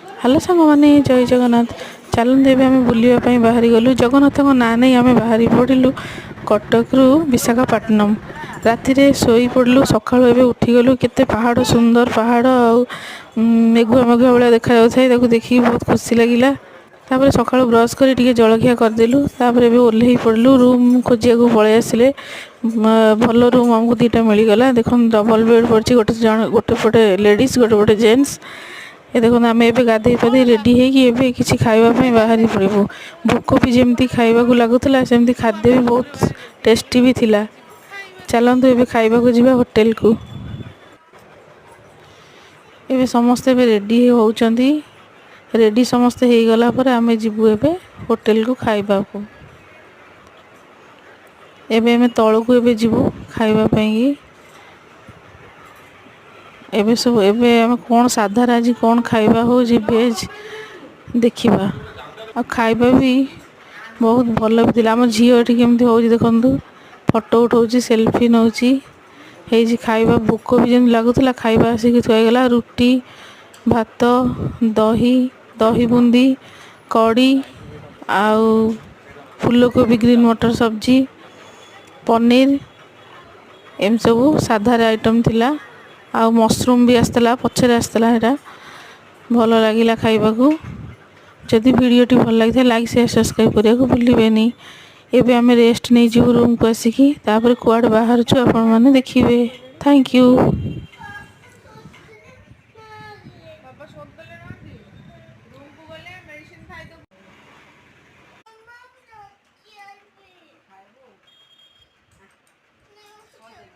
Hello ସାଙ୍ଗମାନେ, ଜୟ ଜଗନ୍ନାଥ। ଚାଲନ୍ତୁ, ଏବେ ଆମେ ବୁଲିବା ପାଇଁ ବାହାରି ଗଲୁ। ଜଗନ୍ନାଥଙ୍କ ନାଁ ନେଇ ଆମେ ବାହାରି ପଡ଼ିଲୁ କଟକରୁ ବିଶାଖାପାଟନମ୍। ରାତିରେ ଶୋଇପଡ଼ିଲୁ, ସକାଳୁ ଏବେ ଉଠିଗଲୁ। କେତେ ପାହାଡ଼, ସୁନ୍ଦର ପାହାଡ଼ ଆଉ ମେଘୁଆ ମେଘୁଆ ଭଳିଆ ଦେଖାଯାଉଥାଏ। ତାକୁ ଦେଖିକି ବହୁତ ଖୁସି ଲାଗିଲା। ତାପରେ ସକାଳୁ ବ୍ରସ୍ କରି ଟିକେ ଜଳଖିଆ କରିଦେଲୁ। ତାପରେ ଏବେ ଓହ୍ଲେଇ ପଡ଼ିଲୁ, ରୁମ୍ ଖୋଜିବାକୁ ପଳେଇ ଆସିଲେ। ଭଲ ରୁମ୍ ଆମକୁ ଦୁଇଟା ମିଳିଗଲା। ଦେଖନ୍ତୁ, ଡବଲ୍ ବେଡ଼୍ ପଡ଼ିଛି, ଗୋଟେ ଜଣ ଗୋଟେ ପଟେ ଲେଡ଼ିଜ୍, ଗୋଟେ ପଟେ ଜେଣ୍ଟସ୍। ଏ ଦେଖନ୍ତୁ, ଆମେ ଏବେ ଗାଧେଇ ପାଧେଇ ରେଡ଼ି ହେଇକି ଏବେ କିଛି ଖାଇବା ପାଇଁ ବାହାରି ପଡ଼ିବୁ। ଭୋକ ବି ଯେମିତି ଖାଇବାକୁ ଲାଗୁଥିଲା, ସେମିତି ଖାଦ୍ୟ ବି ବହୁତ ଟେଷ୍ଟି ବି ଥିଲା। ଚାଲନ୍ତୁ, ଏବେ ଖାଇବାକୁ ଯିବା ହୋଟେଲକୁ। ଏବେ ସମସ୍ତେ ଏବେ ରେଡ଼ି ହେଉଛନ୍ତି। ରେଡ଼ି ସମସ୍ତେ ହେଇଗଲା ପରେ ଆମେ ଯିବୁ ଏବେ ହୋଟେଲକୁ ଖାଇବାକୁ। ଏବେ ଆମେ ତଳକୁ ଏବେ ଯିବୁ ଖାଇବା ପାଇଁକି। ଏବେ ସବୁ ଏବେ ଆମେ କ'ଣ ସାଧାରେ ଆଜି କ'ଣ ଖାଇବା ହେଉଛି, ଭେଜ୍ ଦେଖିବା। ଆଉ ଖାଇବା ବି ବହୁତ ଭଲ ବି ଥିଲା। ଆମ ଝିଅ ଏଠି କେମିତି ହେଉଛି ଦେଖନ୍ତୁ, ଫଟୋ ଉଠାଉଛି, ସେଲ୍ଫି ନେଉଛି। ହେଇଛି ଖାଇବା। ଭୋକ ବି ଯେମିତି ଲାଗୁଥିଲା, ଖାଇବା ଆସିକି ଥୁଆହେଇଗଲା। ରୁଟି, ଭାତ, ଦହି, ଦହି ବୁନ୍ଦି, କଡ଼ି ଆଉ ଫୁଲକୋବି, ଗ୍ରୀନ୍ ମଟର ସବଜି, ପନିର, ଏମିତି ସବୁ ସାଧାରେ ଆଇଟମ୍ ଥିଲା। ଆଉ ମସରୁମ୍ ବି ଆସିଥିଲା, ପଛରେ ଆସିଥିଲା ସେଇଟା। ଭଲ ଲାଗିଲା ଖାଇବାକୁ। ଯଦି ଭିଡ଼ିଓଟି ଭଲ ଲାଗିଥାଏ, ଲାଇକ୍, ସେୟାର, ସବସ୍କ୍ରାଇବ୍ କରିବାକୁ ଭୁଲିବେନି। ଏବେ ଆମେ ରେଷ୍ଟ ନେଇଯିବୁ ରୁମ୍କୁ ଆସିକି। ତାପରେ କୁଆଡ଼େ ବାହାରୁଛୁ, ଆପଣମାନେ ଦେଖିବେ। Thank you.